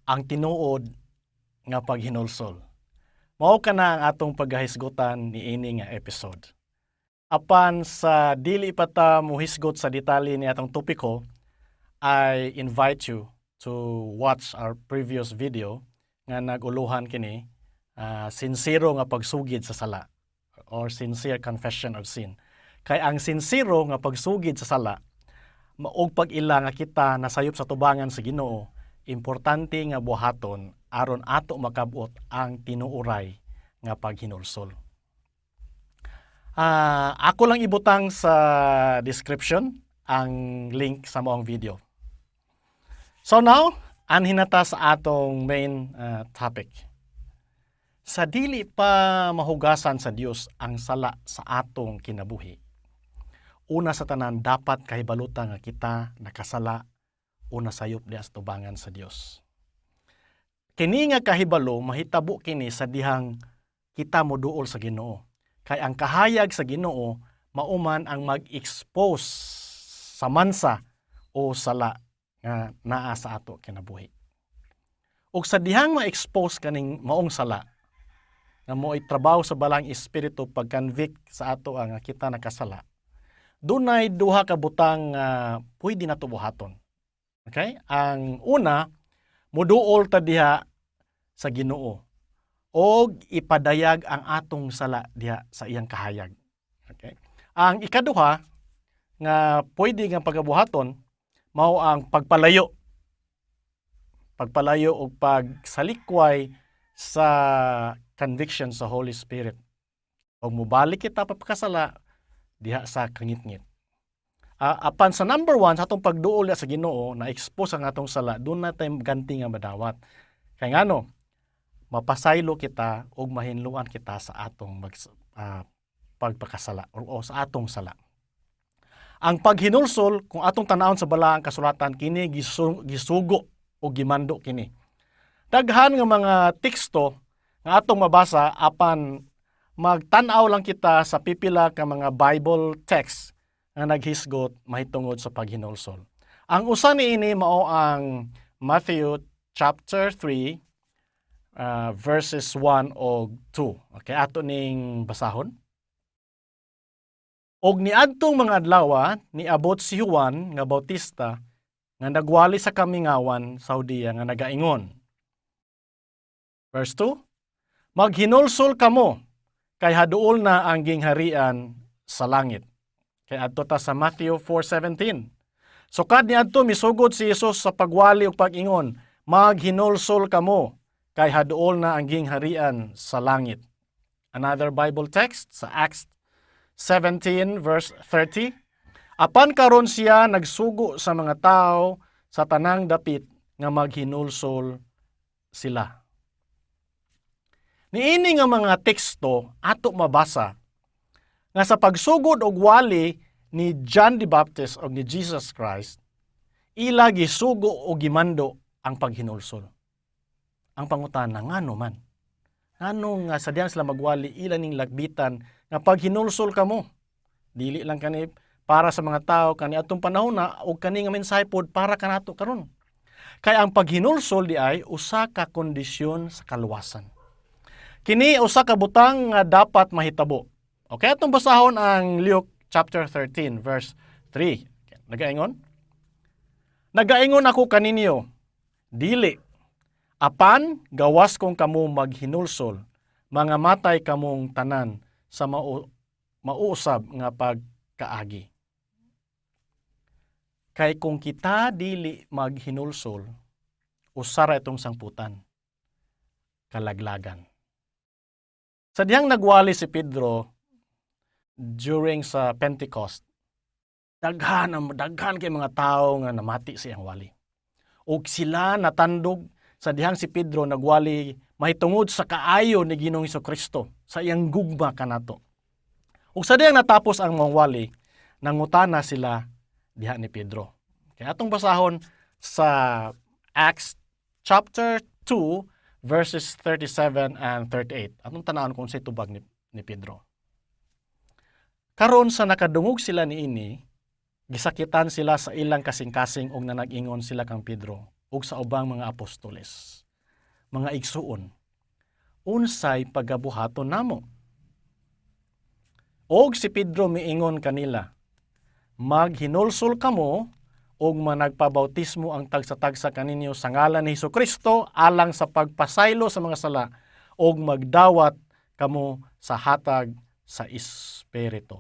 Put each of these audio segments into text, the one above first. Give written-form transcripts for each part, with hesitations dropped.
Ang tinuod nga paghinulsol. Mao kana ang atong paghahisgutan niini nga episode. Apan sa dili pa ta mohisgot sa detalye ni atong topiko, I invite you to watch our previous video nga nag-uluhan kini sinsero nga pagsugid sa sala or sincere confession of sin. Kay ang sinsero nga pagsugid sa sala og pag-ila nga kita nasayop sa tubangan sa Ginoo, importante nga buhaton aron ato makabot ang tinuoray nga paghinulsol. Ako lang ibutang sa description ang link sa maong video. So now, anhi na ta sa atong main topic. Sa dili pa mahugasan sa Dios ang sala sa atong kinabuhi, una sa tanan, dapat kahibalutan nga kita nakasala o nasayop diha sa tubangan sa Dios. Kini nga kahibalo mahitabo kini sa dihang kita moduol sa Ginoo. Kay ang kahayag sa Ginoo mao man ang mag-expose sa mansa o sala nga naa sa ato kinabuhi. Ug sa dihang ma-expose kaning maong sala nga mo'y trabaho sa Balaang Espiritu pag-convict sa ato ang kita nakasala, dunay duha ka butang nga pwede nato buhaton. Okay? Ang una, muduol ta diha sa Ginoo og ipadayag ang atong sala diha sa iyang kahayag. Okay? Ang ikaduha nga pwede nga pagabuhaton mao ang pagpalayo. Pagpalayo og pagsalikway sa conviction sa Holy Spirit. Og mobalik kita pagpakasala diha sa kangitngit. Apan sa number one, sa atong pagduol sa Ginoo, na expose ang atong sala, duna tay ganti nga madawat. Kay ngano, mapasaylo kita ug mahinluan kita sa atong pagpakasala o sa atong sala. Ang paghinulsol, kung atong tanawon sa Balaang Kasulatan, kini gisugo o gimando kini. Daghan nga mga teksto nga atong mabasa, apan magtan-aw lang kita sa pipila ka mga Bible text nga naghisgot mahitungod sa paghinulsol. Ang usa niini mao ang Matthew chapter 3 verses 1 og 2. Okay, ato ning basahon. Og niadtong mga adlaw, niabot si Juan nga Bautista nga nagwali sa kamingawan sa Judea nga nagaingon. Verse 2, "Maghinulsol kamo kay haduol na ang gingharian sa langit." Kay adto ta sa Matthew 4:17. Sukad niadto, misugod si Jesus sa pagwali ug pag-ingon, "Maghinulsol kamo kay haduol na ang gingharian sa langit." Another Bible text sa Acts 17 verse 30. Apan karon siya nagsugo sa mga tao sa tanang dapit nga maghinulsol sila. Niini nga mga teksto, ato mabasa nga sa pagsugod og wali ni John the Baptist og ni Jesus Christ, ila gisugo o gimando ang paghinulsol. Ang pangutana, ngano man? Ngano nga sa dihang sila magwali, ila ning lagbitan nga paghinulsol kamo? Dili lang kani para sa mga tao kani atong panahon na og kani nga mensahe pod para kanato karon. Kay ang paghinulsol diay usa ka kondisyon sa kaluwasan. Kini usa ka butang nga dapat mahitabo. Okay, atong basahon ang Luke chapter 13 verse 3. Okay, nagaingon? "Nagaingon ako kaninyo, dili. Apan gawas kung kamo maghinulsol, mga matay kamong tanan sa mauusab nga pagkaagi." Kay kung kita dili maghinulsol, usa ra itong sangputan, kalaglagan. Sa dihang nagwali si Pedro during sa Pentecost, daghan kay mga tao nga namati sa iyang wali. Og sila natandog sa dihang si Pedro nagwali mahitungod sa kaayo ni Ginoong Kristo sa iyang gugma kanato. Ug sa dihang natapos ang mga wali, nangutana sila diha ni Pedro. Kaya atong basahon sa Acts chapter 2 verses 37 and 38. Atong tanawon kung unsay tubag ni Pedro. Karon sa nakadungog sila niini, gisakitan sila sa ilang kasing-kasing ug nanag-ingon sila kang Pedro. ug sa ubang mga apostoles, "Mga igsuon, unsay pagabuhaton namo?" Og si Pedro miingon kanila, "Maghinulsol kamo ug managpabautismo ang tagsa-tagsa kaninyo sa ngalan ni Hesukristo alang sa pagpasaylo sa mga sala ug magdawat kamo sa hatag sa Espiritu."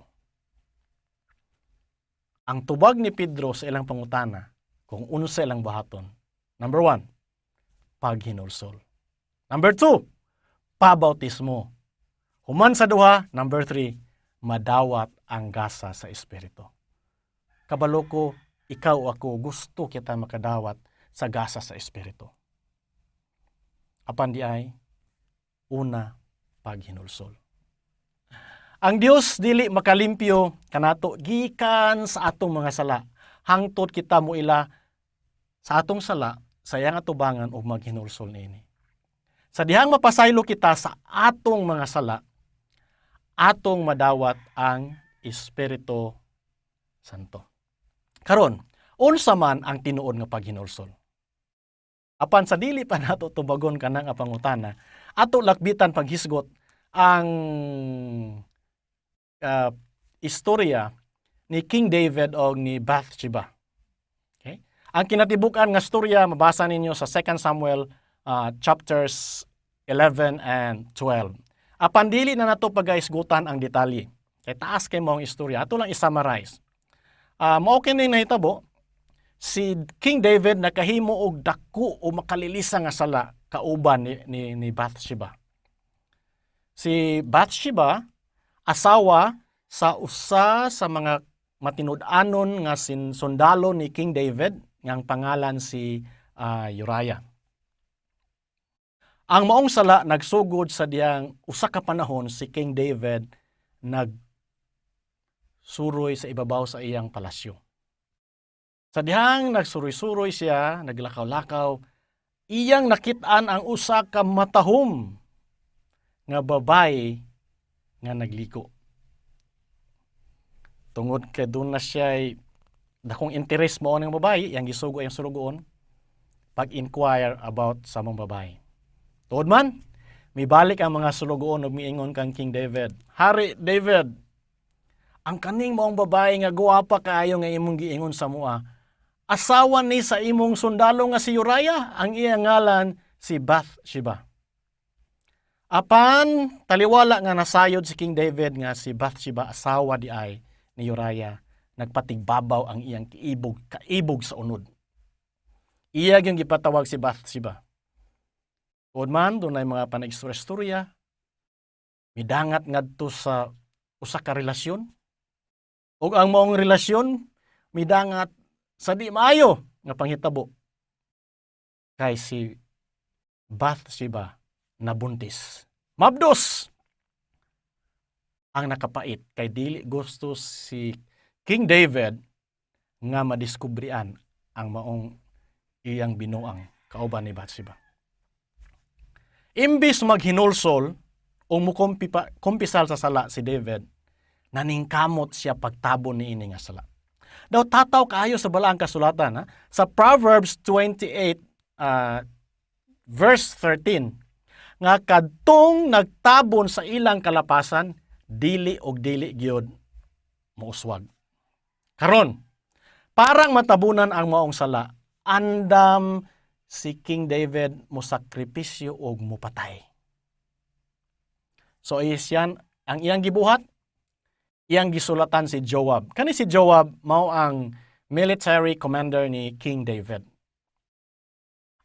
Ang tubag ni Pedro sa ilang pangutana kung unsa ilang buhaton. Number 1, paghinulsol. Number 2, pabautismo. Human sa duha, number 3, madawat ang gasa sa Espiritu. Kabalo ko, ikaw o ako, gusto kita makadawat sa gasa sa Espiritu. Apan diay, una, paghinulsol. Ang Dios dili makalimpyo kanato gikan sa atong mga sala hangtod kita moila sa atong sala sa iyang atubangan ug maghinulsol niini. Sa dihang mapasaylo kita sa atong mga sala, atong madawat ang Espiritu Santo. Karon, unsa man ang tinuod nga paghinulsol? Apan sa dili pa nato tubagon kanang nga pangutana, ato lakbitan paghisgot ang istorya ni King David og ni Bathsheba. Okay? Ang kinatibuk-an nga storya mabasa ninyo sa 2 Samuel chapters 11 and 12. Apan dili na nato pagahisgutan ang detalye. Kay taas kay mao ang istorya. Ato lang i-summarize. Mao kini nahitabo, si King David nakahimo og dako o makalilisa nga sala kauban ni Bathsheba. Si Bathsheba, asawa sa usa sa mga matinud-anon nga sin sundalo ni King David ngang pangalan si Uriah. Ang maong sala nagsugod sa diyang usa ka panahon si King David nag suroy sa ibabaw sa iyang palasyo. Sa dihang nagsuroy-suroy siya, naglakaw-lakaw, iyang nakit-an ang usa ka matahom nga babae nga nagliko. Tungod kay duna siya dakong interes mao ning babae, iyang gisugo iyang sulugoon pag-inquire about sa maong babae. Tuod man, mibalik ang mga sulugoon ug miingon kang King David, "Hari David, ang kaning maong babae nga guwapa kaayo nga imong giingon sa amoa, asawa ni sa imong sundalo nga si Uriah, ang iyang ngalan si Bathsheba." Apan taliwala nga nasayod si King David nga si Bathsheba asawa diay ni Uriah, nagpatigbabaw ang iyang kiibog, kaibog sa unod. Iya gyud gipatawag si Bathsheba. Tuod man, dunay mga panag-istorya, midangat ngadto sa usa ka relasyon. Ug ang maong relasyon midangat sa di maayo nga panghitabo. Kay si Bathsheba nabuntis. Mabdos! Ang nakapait kay dili gusto si King David nga madiskubrian ang maong iyang binuang kauban ni Bathsheba. Imbis maghinulsol o mukumpisal sa sala si David, naningkamot siya pagtabon niini nga sala. Daw tataw kaayo sa balaang kasulatan, ha? Sa Proverbs 28 verse 13 nga kadtong nagtabon sa ilang kalapasan dili og dili gyud mouswag. Karon, parang matabunan ang maong sala, andam si King David mo sakripisyo og mupatay. So isyan ang iyang gibuhat, iyang gisulatan si Joab. Kani si Joab mao ang military commander ni King David.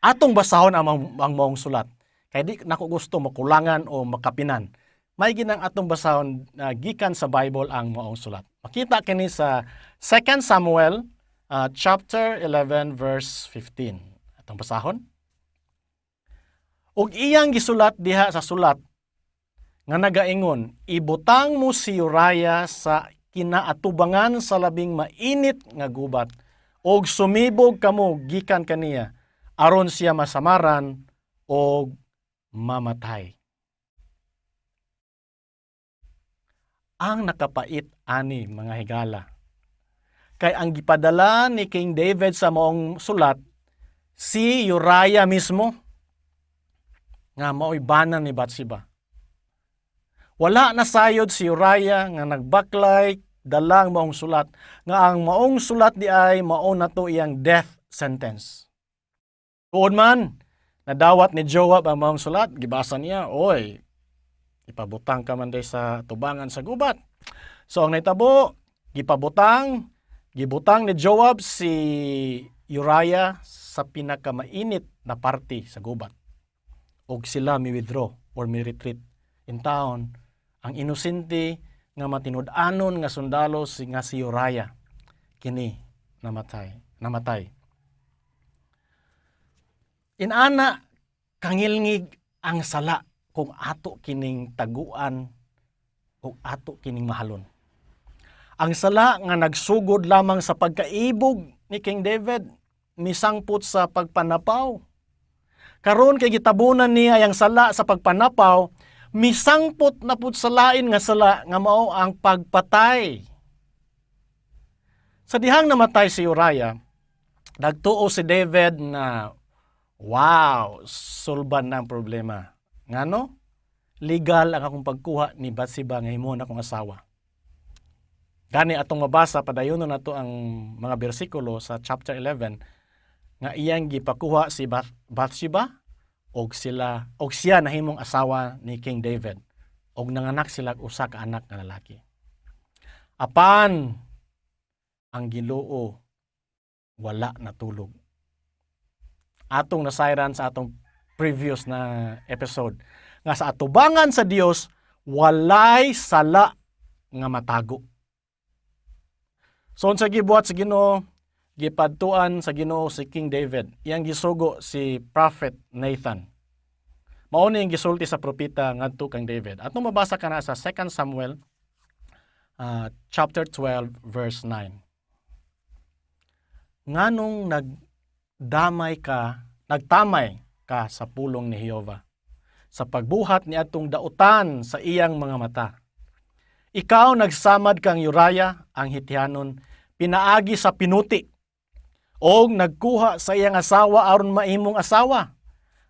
Atong basahon ang maong sulat. Kay di nako gusto makulangan o makapinan. May ginang atong basahon gikan sa Bible ang maong sulat. Makita kini sa 2 Samuel chapter 11 verse 15. Atong basahon. Ug iyang gisulat diha sa sulat nga nagaingon, "Ibutang mo si Uriah sa kinaatubangan sa labing mainit nga gubat og sumibog kamo gikan kaniya aron siya masamaran og mamatay." Ang nakapait ani, mga higala, kay ang gipadala ni King David sa maong sulat, Si Uriah mismo nga mao'y bana ni Bathsheba. Wala na sayod si Uriah nga nagbaklay dalang maong sulat, nga ang maong sulat di ay mao na to iyang death sentence. Tuod man, nadawat ni Joab ang maong sulat, gibasa niya, "Oy, ipabutang ka man day sa tubangan sa gubat." So ang nahitabo, gibutang ni Joab si Uriah sa pinakamainit na parte sa gubat. Og sila mi withdraw or mi retreat. In town, ang inosente nga matinud-anon nga sundalo nga si Uriah kini namatay. Inana kangilngig ang sala kung ato kining taguan o ato kining mahalon. Ang sala nga nagsugod lamang sa pagkaibog ni King David misangpot sa pagpanapaw. Karon kay gitabunan niya ang sala sa pagpanapaw, misangpot na pud sa lain nga sala nga mao ang pagpatay. Sa dihang namatay si Uriah, nagtuo si David na wow, sulban na ang problema. Ngano? Legal ang akong pagkuha ni Bathsheba nga himon akong asawa. Gani atong mabasa padayonon nato ang mga bersikulo sa chapter 11 nga iyang gipakuha si Bathsheba og siya nahimong asawa ni King David og nanganak sila og usa ka anak nga lalaki. Apan ang Ginoo wala natulog. Atong nasayran sa atong previous na episode nga sa atubangan sa Dios walay sala nga matago. So unsa gibuhat sa Ginoo? Gipadtuan sa Ginoo si King David. Iyang gisugo si Prophet Nathan. Mao ni ang gisulti sa propeta ngadto kang David. Atong mabasa kana sa 2 Samuel chapter 12 verse 9. "Nganong nagdamay ka, nagtamay ka sa pulong ni Jehova sa pagbuhat ni atong dautan sa iyang mga mata? Ikaw nagsamad kang Uriah ang Hitihanon pinaagi sa pinuti og nagkuha sa iyang asawa aron maimong asawa,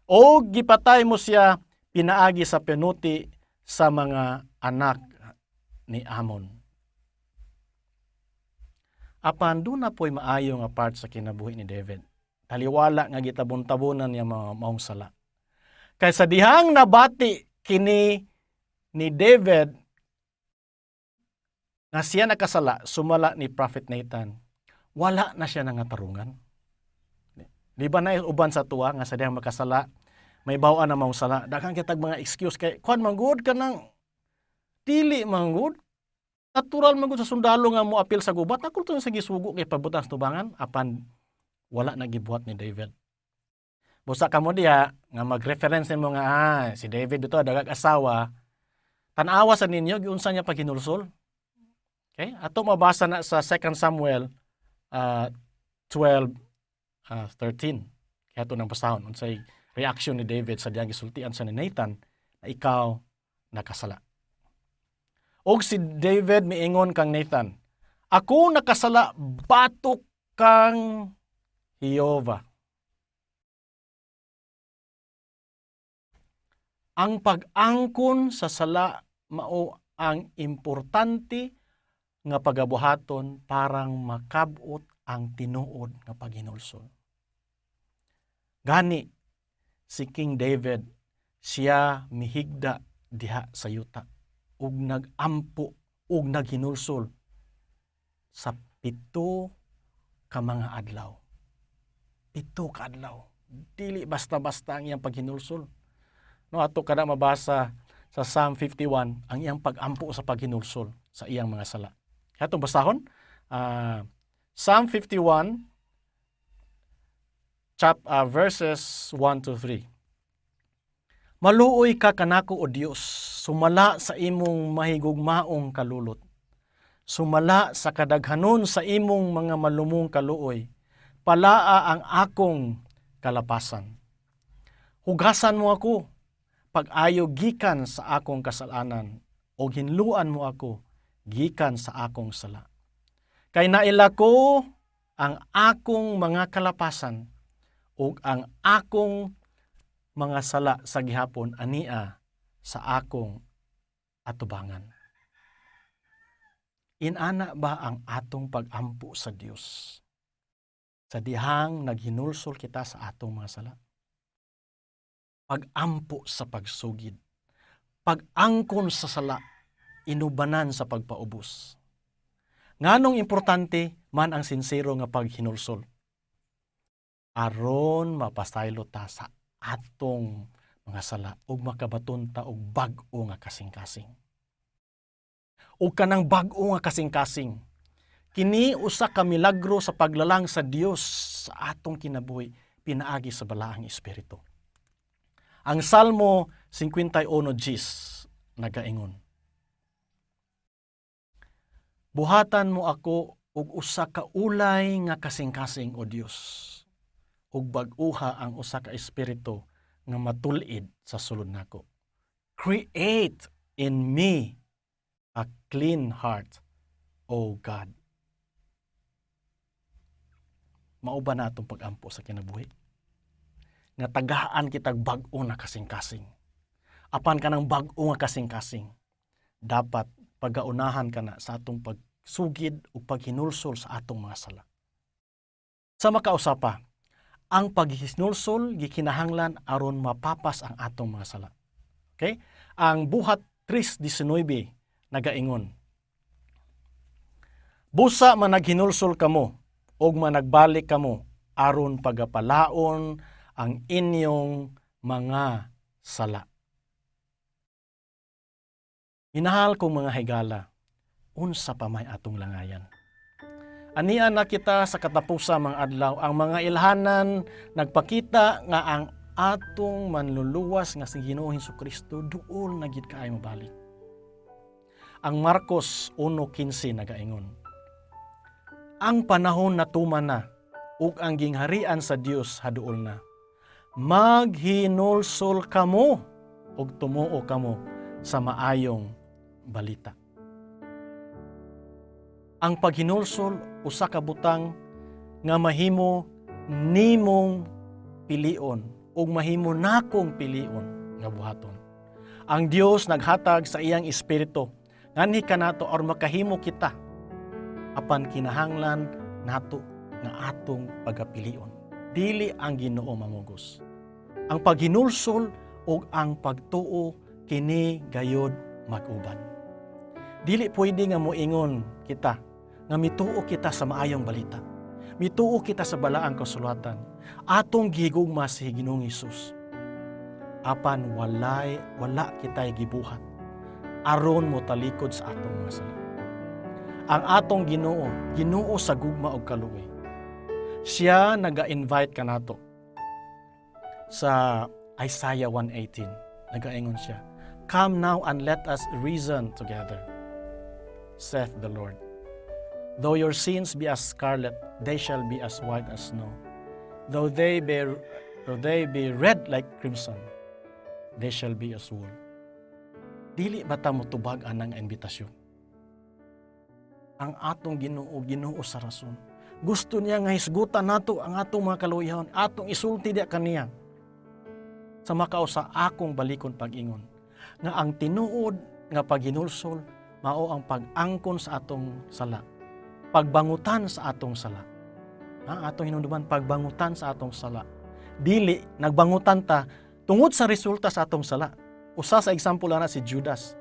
og gipatay mo siya pinaagi sa pinuti sa mga anak ni Amon." Apan duna po'y maayo nga part sa kinabuhi ni David. Taliwala nga gitabon-tabonan niya mga maong sala. Kay sa dihang nabati kini ni David nga siya nakasala, sumala ni Prophet Nathan, wala na siya nangatarungan. Di ba na uban sa tuwa nga sa dihang makasala, may bawaan na maong sala? Daghan kitag mga excuse kay kuan man gud ka nang dili man gud. Natural man gud sa sundalo nga mo apil sa gubat. Ako to sa gisugo kay pabutang sa tubangan, apan wala na gibuhat ni David. Busa kamo diha nga mag-reference nimo nga si David dito dagag asawa. Tan-awa sa ninyo giunsa niya paghinulsol. Okay? Ato mabasa na sa 2 Samuel 12 13. Kaya ato nang basahon unsay reaction ni David sa diyang gisultian sa ni Nathan na ikaw nakasala. Og si David miingon kang Nathan, "Ako nakasala batok kang Jehova." Ang pag-angkon sa sala mao ang importante nga pagabuhaton parang makabot ang tinuod nga paghinulsol. Gani si King David, siya mihigda diha sa yuta ug nagampo ug naghinulsol sa 7 ka mga adlaw. 7 ka adlaw. Dili basta-basta ang iyang paghinulsol. No, ato kada mabasa sa Psalm 51 ang iyang pagampo sa paghinulsol sa iyang mga sala. Kaya itong basahon, Psalm 51 verses 1 to 3. "Maluoy ka kanako, O Dios, sumala sa imong mahigugmaong kalulot. Sumala sa kadaghanon sa imong mga malumong kaluoy. Palaa ang akong kalapasan. Hugasan mo ako, pag-ayo gikan sa akong kasalanan, o hinluan mo ako gikan sa akong sala. Kay naila ko ang akong mga kalapasan, Ug ang akong mga sala sa gihapon ania sa akong atubangan. Inana ba ang atong pag-ampo sa Dios sa dihang naghinulsol kita sa atong mga sala? Pag-ampo sa pagsugid, pag-angkon sa sala, inubanan sa pagpaubos. Nganong importante man ang sinsero nga paghinulsol? Aron mapasaylo ta sa atong mga sala ug makabaton ta og bag-o nga kasing-kasing. Ug kanang bag-o nga kasing-kasing, kini usa ka milagro sa paglalang sa Dios sa atong kinabuhi pinaagi sa Balaang Espiritu. Ang Salmo 51:10 nagaingon, "Buhatan mo ako og usa ka ulay nga kasing-kasing, o Dios, ug bag-uha ang usa ka espiritu nga matul-id sa sulod nako. Create in me a clean heart, O God." Mao ba na atong pag-ampo sa kinabuhi? Nga tagaan kitag bag-o na kasing-kasing. Apan kanang bag-o nga kasing-kasing, dapat pagaunahan kana sa atong pagsugid ug paghinulsol sa atong mga sala. Sa makausa pa, ang paghinulsol gikinahanglan aron mapapas ang atong mga sala. Okay? Ang Buhat 3:19 nagaingon, "Busa managhinulsol kamo ug managbalik kamo aron pagapalaon ang inyong mga sala." Minahal kong mga higala, unsa pa may atong langayan? Ania na kita sa katapusan mga adlaw, ang mga ilhanan nagpakita nga ang atong Manluluwas nga si Ginoong Kristo duol na gid kaayo mobalik. Ang Marcos 1:15 nagaingon, "Ang panahon natuman na ug ang gingharian sa Dios haduol na. Maghinulsol kamo ug tumuo kamo sa Maayong Balita." Ang paghinulsol usa ka butang nga mahimo nimong pilion ug mahimo nakong pilion nga buhaton. Ang Dios naghatag sa iyang Espiritu nganhi kanato aron makahimo kita, apan kinahanglan nato nga atong pagapilion. Dili ang Ginoo mamugos. Ang paghinulsol ug ang pagtuo kini gayod mag-uban. Dili pwede nga moingon kita nga mituo kita sa Maayong Balita. Mituo kita sa Balaang Kasulatan. Atong gihigugma si Ginoong Hesus. Apan wala kita'y gibuhat aron mo talikod sa atong mga sala. Ang atong Ginoo, Ginoo sa gugma ug kaluoy. Siya naga-invite kanato. Sa Isaiah 1:18, nagaingon siya, "Come now and let us reason together, saith the Lord. Though your sins be as scarlet, they shall be as white as snow. Though they be red like crimson, they shall be as wool." Dili ba ta motubag anang imbitasyon? Ang atong Ginoo, Ginoo sa rason. Gusto niya nga hisgutan nato ang atong mga kaluyaon, atong isulti diya kaniya. Sa makausa akong balikon pag-ingon nga ang tinuod nga paghinulsol mao ang pag-angkon sa atong sala, pagbangutan sa atong sala. Ha, atong hinumduman, pagbangutan sa atong sala. Dili nagbangutan ta tungod sa resulta sa atong sala. Usa sa example ana si Judas.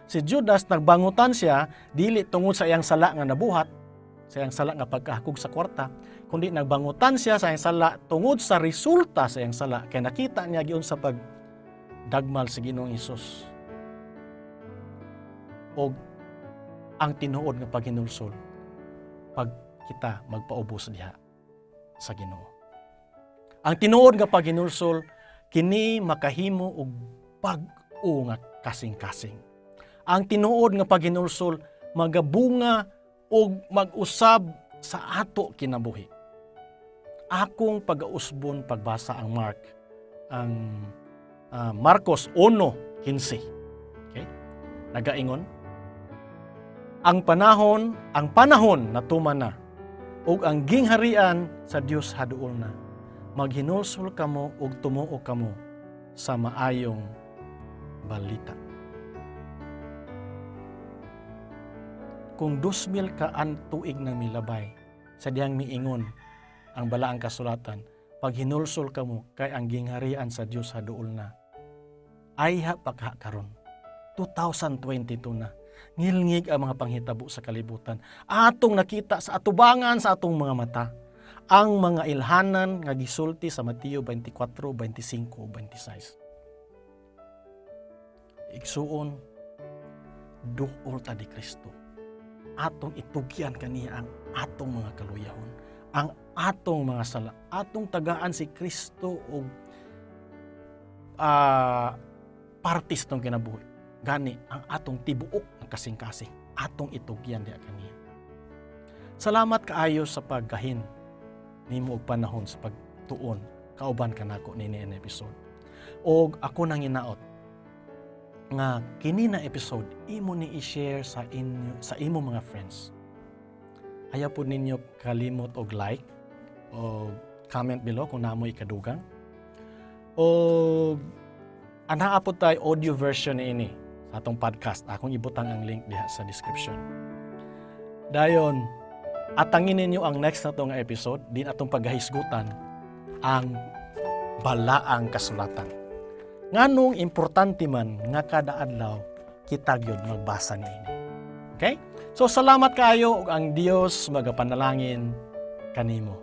Si Judas, nagbangutan siya dili tungod sa iyang sala nga nabuhat, sa iyang sala nga pagkahakog sa kwarta, kundi nagbangutan siya sa iyang sala tungod sa resulta sa iyang sala kay nakita niya giunsa pag dagmal sa Ginoong Hesus. Og ang tinuod nga paghinulsol, pag kita magpaubos diha sa Ginoo. Ang tinuod nga paghinulsol kini makahimo og bag-o nga kasing-kasing. Ang tinuod nga paghinulsol magabunga og mag-usab sa ato kinabuhi. Akong pagausbon pagbasa ang Mark ang Marcos 1:15. Okay? Nagaingon, "Ang panahon natuman na ug ang gingharian sa Dios haduol na. Maghinulsol kamo ug tumuo kamo sa maayong balita. Kung 2,000 ka an tuig nang milabay sa dihang miingon ang balaang kasulatan, "Paghinulsol kamo kay ang gingharian sa Dios haduol na." Ayha pa ka karon. 2022 na. Ngilngig ang mga panghitabo sa kalibutan. Atong nakita sa atubangan sa atong mga mata ang mga ilhanan nga gisulti sa Mateo 24, 25, 26. Igsuon, duol ta ni Kristo. Atong itugyan kaniya ang atong mga kaluyahon, ang atong mga sala. Atong tagaan si Kristo og partis tong kinabuhi. Gani ang atong tibuok nga kasing-kasing atong itugyan diha kaniya. Salamat kaayo sa paggahin nimo og panahon sa pagtuon kauban kanako nini nga episode. Og ako nang hinaot nga kini na episode imo ni i-share sa inyo, sa imo mga friends. Ayaw po ninyo kalimot og like o comment below kung naa moy kadugang. O anaa po tay audio version niini sa atong podcast. Akong ibutang ang link diha sa description. Dayon, atangin ninyo ang next na nga episode din atong paghahisgutan ang balaang kasulatan. Nganong importante man nga kada adlaw kita gyud magbasa niini. Okay? So salamat kaayo ug ang Dios magapanalangin kanimo.